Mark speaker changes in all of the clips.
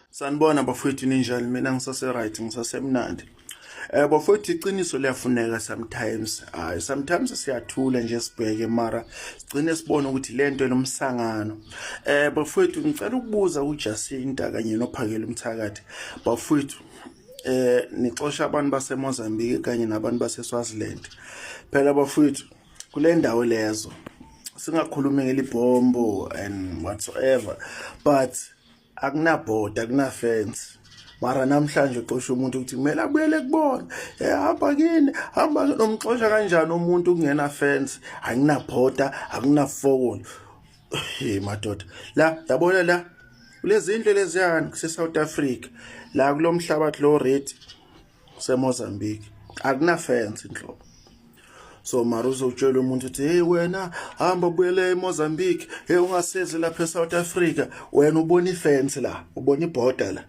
Speaker 1: Sanibona bafowethu, ninjani? Mina ngisase right, ngisasemnandi. Bafowethu, iqiniso liyafuneka sometimes. Hayi, sometimes siyathula nje sibheke, mara sigcine sibone ukuthi lento lomsangano. Bafowethu, ngicela ukubuza uJacinta kanye noPhakela umthakathi. Bafowethu, nixosha abantu baseMozambique kanye nabantu baseSwaziland. Phela bafowethu, kule ndawo lezo singakhulumi ngelibhombo and whatsoever, but akunabhoda, akunafence, mara namhlanje uxosha umuntu ukuthi kumele abuyele kubona. Hamba kini, hamba. Nomxosha kanjani umuntu kungena fence, akunabhoda, akunafokolo? Hey madoda, la yabona la kulezi indlu leziyani kuse South Africa, la kulomhlabathi lo red seMozambique, akuna fence inhlobo. So mara uzotshela umuntu uthi, "Hey wena, hamba buyele eMozambique, hey, ungasezi lapha eSouth Africa." Wena ubona ifence la, ubona ibhoda la.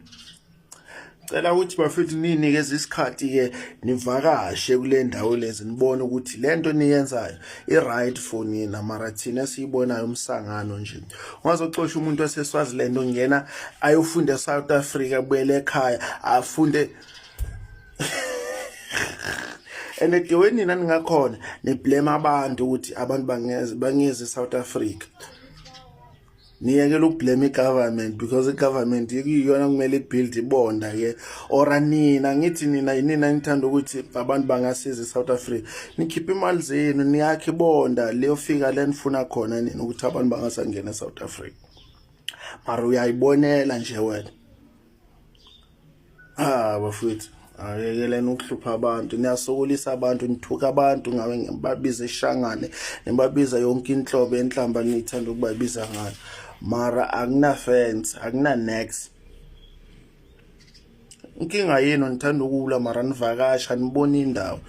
Speaker 1: Cela ukuthi bafethu ninikeze isikhathi ke, nivakashe kule ndawo lezi, nibone ukuthi lento niyenzayo i-right for nina, mara thina esiyibonayo umsangano nje. Ungazocosha umuntu waseSwaziland ongena ayofunda eSouth Africa, abuyele ekhaya afunde, and edeweni nina ningakhona niblame abantu ukuthi abantu bangeze eSouth Africa. Niyekela ukublame i-government, because i-government iyona kumele ibuild ibonda ke, or nina ngithi nina yinina nithanda ukuthi abantu bangasiza eSouth Africa, nikhiphe imali zenu niyakhe ibonda leyofika le nifuna khona nina ukuthi abantu bangasangena eSouth Africa. Mara uyayibonela nje wena. Ah bafowethu, ayekeleni ukuhlupha abantu, niyasokolisa abantu, nithuka abantu ngabe ngibabiza eshangane, nibabiza yonke inhlobo enhlamba nithanda ukubabiza ngayo, mara akuna fence, akuna next. Inkinga yenu nithanda ukulwa, mara nivakasha nibona indawo.